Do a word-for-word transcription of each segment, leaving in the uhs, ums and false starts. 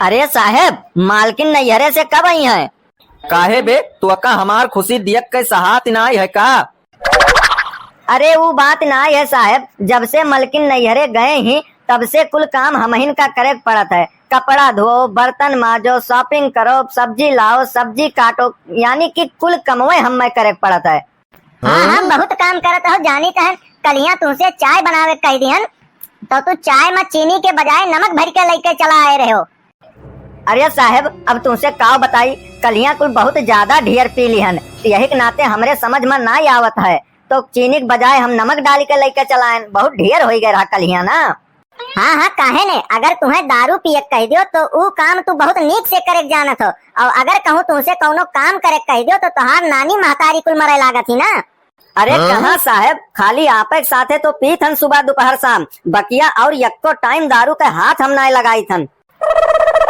अरे साहेब, मालकिन नैहरे से कब आई हैं? काहे बे, तोका हमार खुशी दियक के सहात नाई है का? अरे ऊ बात नाई है साहेब, जब से मलकिन नैहरे गए ही तब से कुल काम हमहिन का करे के पड़त है। कपड़ा धोओ, बर्तन माजो, shopping करो, सब्जी लाओ, सब्जी काटो, यानी कि कुल कमवे हम्मे करे के पड़त है। हाँ, हाँ, बहुत काम करत हो, जानी तहन। कलिया तुमसे चाय बनावे कह दिहन, तो तू चाय में चीनी के बजाय नमक भर के लेके चला आए रहे हो। अरे साहेब, अब तुमसे काव बताई, कलिया कुल बहुत ज्यादा ढेर पी लिहन, यही के नाते हमरे समझ में ना आवत है, तो चीनी के बजाय हम नमक डाल के लेके चलाएन, बहुत ढेर हो गए रहा कलिया ना। हाँ, हाँ, काहे ने? अगर तुम्हें दारू पिए के कह दियो, तो ऊ काम तू बहुत नीक से करे के जानत हो। और अगर कहूँ तुमसे कौनो काम करे के कह दियो, तो तोहार नानी महतारी कुल मरे लागत ही ना। अरे हाँ? कहाँ साहेब, खाली आपे के साथे तो पीत हन सुबह, दोपहर, शाम। बकिया और यक्को time दारू के हाथ हम नाय लगाइत हन।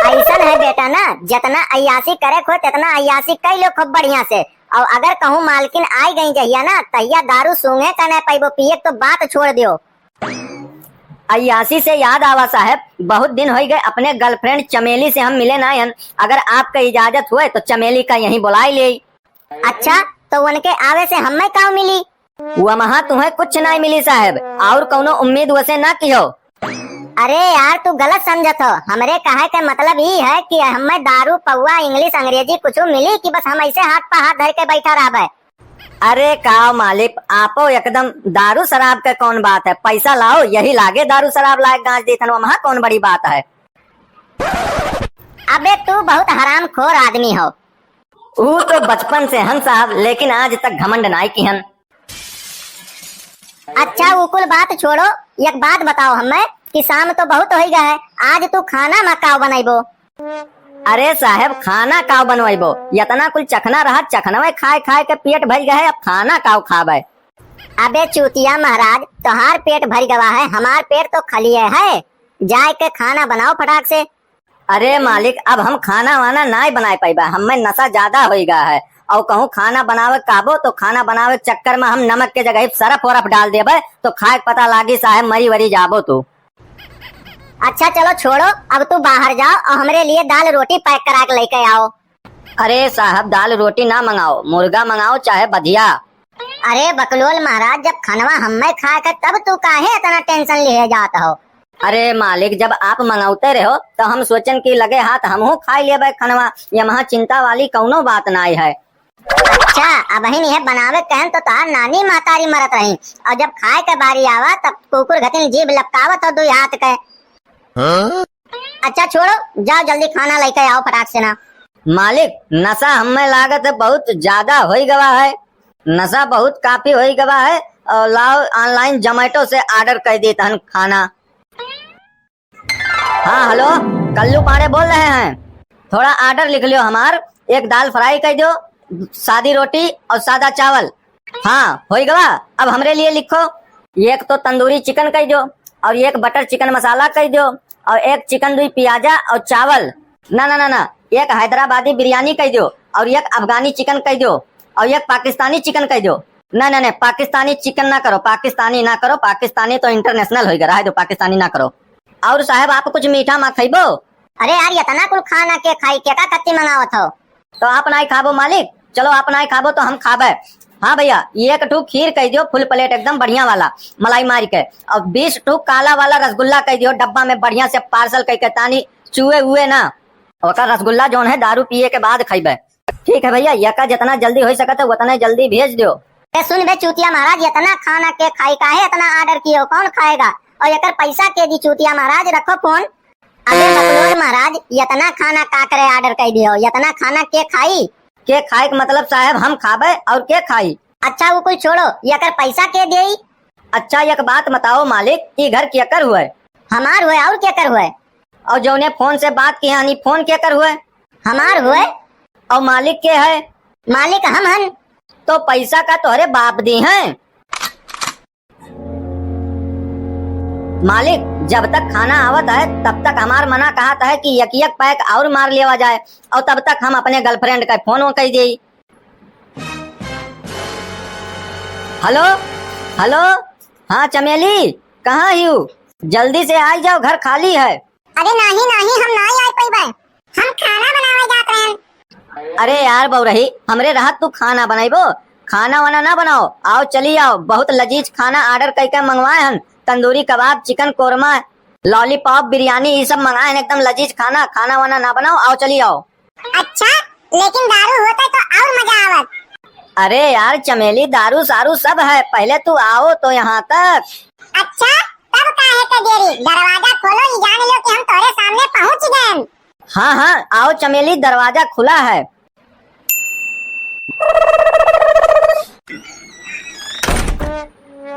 ऐसन है बेटा ना, जितना अय्यासी करे को, तितना अय्यासी कर लो खूब बढ़िया से। और अगर कहूँ मालकिन आई गई जहिया ना, तहिया दारू सूंघे का नाय पैबो, पिए के तो बात छोड़ दियो। अय्यासी से याद आवा साहेब, बहुत दिन होई गए, अपने girlfriend चमेली से हम मिले ना हन। अगर आपका इजाजत हुए तो चमेली का यहीं बुलाई ले। अच्छा, तो उनके आवे से हमें का मिली? वहाँ तुम्हें कुछ ना मिली साहेब, और कौनो उम्मीद वसे ना कियो। अरे यार, तू गलत समझत हो। हमरे कहे के मतलब ई है कि हमें दारू, पौवा, English, अंग्रेजी कुछ मिली कि बस हम ऐसे हाथ पर हाथ धर के बैठा रहबे। अरे का मालिक, आपो एकदम दारू शराब के कौन बात है, पैसा लाओ, यही लागे दारू शराब लायक गांज दीथन, वहाँ कौन बड़ी बात है। अबे तू बहुत हरामखोर आदमी हो। ऊ तो बचपन से हन साहब, लेकिन आज तक घमंड नाई किहन। अच्छा, ऊ कुल बात छोड़ो, एक बात बताओ हमें कि शाम तो बहुत होई गए है, आज तू खाना में का बनैबो? अरे साहेब, खाना का बनवैबो? इतना कुल चखना रहा, चखनवे खाए खाए के पेट भर गए, अब खाना का खाबे? अबे चूतिया महाराज, तोहार पेट भर गवा है, हमार पेट तो खलिए है। जाए के खाना बनाओ फटाक से। अरे मालिक, अब हम खाना वाना नाय बनाए पाइबा, हमें नशा ज्यादा होई गा है। और कहूँ खाना बनावे काबो तो खाना बनावे के चक्कर में हम नमक के जगह सरफ वरफ डाल देबे, तो खाए के पता लागी साहेब, मरी वरी जाबो तू। अच्छा चलो छोड़ो, अब तू बाहर जाओ और हमरे लिए दाल रोटी pack करा के लेके आओ। अरे साहब, दाल रोटी ना मंगाओ, मुर्गा मंगाओ चाहे बधिया। अरे बकलोल महाराज, जब खनवा हम्मे खाए के तब तू काहे इतना tension लिए जात हो? अरे मालिक, जब आप मंगौते रहो तो हम सोचन कि लगे हाथ हमहू खाई लेबे खनवा, यमहा चिंता वाली कौनो बात नाय है। अच्छा, अबहिन यह बनावे कहन तो तोहार नानी महतारी मरत रही, और जब खाए के बारी आवा तब कुकुर घतिन जीभ लपकावत हो दुई हाथ के। हाँ? अच्छा छोड़ो, जाओ जल्दी खाना लेके आओ फटाक से ना। मालिक, नशा हमें लागत है बहुत ज्यादा होई गवा है, नशा बहुत काफी होई गवा है। और लाओ online Zomato से order कर दी तहन खाना। हाँ hello, कल्लू पांडे बोल रहे हैं। थोड़ा order लिख लियो हमार, एक दाल fry कर दो, सादी रोटी और सादा चावल। हाँ, होई गवा। अब हमरे लिए लिखो, एक तो तंदूरी chicken कह दो, और एक butter chicken मसाला कह दो, और एक chicken दुई प्याजा और चावल। ना, ना, ना, ना, एक हैदराबादी बिरयानी कह दो, और एक अफगानी chicken कह दो, और एक पाकिस्तानी chicken कह दो। ना, ना, ना, पाकिस्तानी chicken ना करो, पाकिस्तानी ना करो, पाकिस्तानी तो international होई गवा, रहे दो, पाकिस्तानी ना करो। और साहब, आप कुछ मीठा मा खइबो? अरे यार, इतना कुल खाना के खाई, के का कत्ती मंगावत हो? तो आप नाई खाबो मालिक? चलो, आप नाई खाबो तो हम खाबे। हाँ भैया, एक ठू खीर कह दियो, full plate एकदम बढ़िया वाला, मलाई मार के, और बीस ठू काला वाला रसगुल्ला कह दियो, डब्बा में बढ़िया से parcel कह के, तानी चुए हुए ना। ओकर रसगुल्ला जौन है, दारू पिए के बाद खइबे। ठीक है भैया, यका जितना जल्दी हो सकत है, उतना जल्दी भेज दियो। ए, सुन बे चूतिया महाराज, इतना खाना के खाई, काहे इतना order कियो, कौन खाएगा? और एकर पैसा के दी चूतिया महाराज, रखो phone। अबे बकलोल महाराज, इतना खाना का करे order कर दियो? इतना खाना के खाई? के खाए के मतलब साहब हम खाबे और के खाई? अच्छा वो कुल छोड़ो, एकर पैसा के देई? अच्छा एक बात बताओ मालिक, ई घर केकर हुए? हमार हुए और केकर हुए? और जौने phone से बात किहे हनी, phone केकर हुए? हमार हुए। और मालिक के है? मालिक हम हन। तो पैसा का तोहरे बाप दी हैं। मालिक, जब तक खाना आवत है, तब तक हमार मना कहत है कि एक एक pack और मार लेवा जाए, और तब तक हम अपने girlfriend का phone कह देई। Hello, hello, हाँ चमेली, कहाँ हियू? जल्दी से आई जाओ, घर खाली है। अरे नाही, नाही, हम नाही आइ पइबे, हम खाना बनावे जात रहेन। अरे यार बउरही, हमरे रहत तू खाना बनइबो? खाना वाना ना बनाओ, आओ चली आओ, बहुत लजीज खाना order कइके मंगवाए हन, तंदूरी कबाब, चिकन कोरमा, लॉलीपॉप, बिरयानी, ई सब मंगाए हन, एकदम लजीज खाना। खाना वाना ना बनाओ, आओ चली आओ। अच्छा, लेकिन दारू होता तो और मजा आवत। अरे यार चमेली, दारू सारू सब है, पहले तू आओ तो यहाँ तक। अच्छा, तब काहे के देरी? दरवाजा खोलो, ई जान लो कि हम तोरे सामने पहुँच गए। हाँ, हाँ, आओ चमेली, दरवाजा खुला है।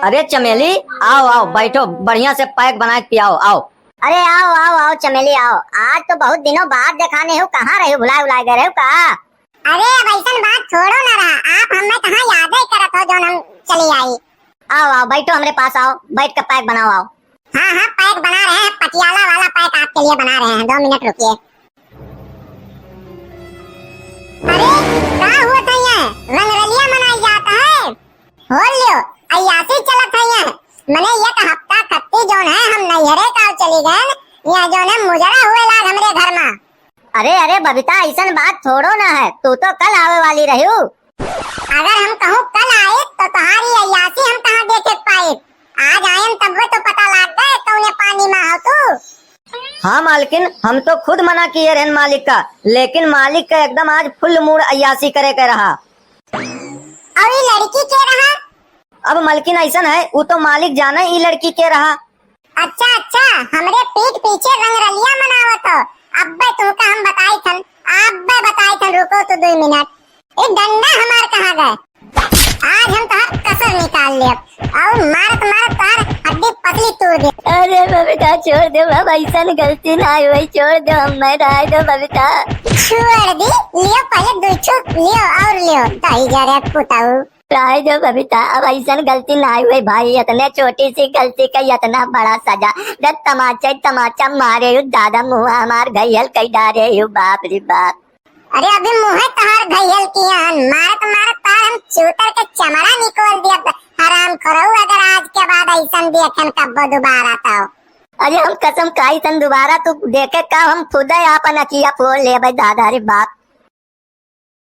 अरे चमेली, आओ, आओ, बैठो, बढ़िया से पैक बना के पियाओ, आओ। अरे आओ, आओ, आओ चमेली, आओ। आज तो बहुत दिनों बाद देखाने हो, कहाँ रहे हो, भुलाए उलाए गए रहे हो का? अरे अब अइसन बात छोड़ो ना रहा, आप हमें कहाँ यादे करत हो जौन हम चली आई। आओ, आओ, बैठो हमरे पास आओ, बैठ के पैक बनाओ, आओ। हाँ, हाँ, पैक बना रहे हैं, पटियाला वाला पैक आपके लिए बना रहे हैं, दो मिनट रुकिए। अरे, का हुआ था यहाँ? रंगरलिया मनाई जाता है? हो लियो, अय्यासी चलत है यहाँ। मने एक हफ्ता खत्ती जौन है, हम नैहरे का चली गए, यहाँ जौन है मुजरा हुए लाग हमरे घर मा। अरे, अरे बबीता, अइसन बात थोड़ो ना है, तू तो कल आवे वाली रह्यू। अगर हम कहूँ कल आइत, तो तोहारी अय्यासी हम कहाँ देखे पाइत? आज आयन तब्बे तो पता लाग गए, कौने पानी मा हो तू। हाँ मालकिन, हम तो खुद मना किए रहन मालिक का, लेकिन मालिक का एकदम आज full mood अय्यासी करे के रहा। और ई लड़की के रहा? अब मलकिन अइसन है, उ तो मालिक जाने ई लड़की के रहा। अच्छा, अच्छा, हमरे पीठ पीछे रंगरलिया मनावत हो। अब्बे तुमका हम बताई थन, अब्बे बताई थन, रुको तो दो मिनट। ए डंडा हमार कहाँ गए? आज हम तोहार कसर निकाल लेब और मारत मारत तोहार हड्डी पसली तोड़ देब। अरे बबीता, छोड़ दे, अब अइसन गलती ना होई, छोड़ दे, हम मैं रहे दो बबीता। छोड़ दी, लियो पहले दो छू लियो और लियो, दही जरे पुताऊ। रहे दो बबीता, अब अइसन गलती ना होई भाई, इतने छोटी सी गलती का इतना बड़ा सजा। जब तमाचा ही तमाचा मारे हो दादा, मुँह हमार घायल कई डारे हो, बाप रे बाप। अरे अभी मुँहे तोहार घायल किया हन, मारत मारत तोहार हम चूतर के चमड़ा निकोल दिया। हराम खोरऊ, अगर आज के बाद अइसन देखेन कब्बो दोबारा तो। अरे हम कसम खाई थन दोबारा तू देखे का, हम खुदे आपन अखिया फोड़ लेबे दादा रे बाप।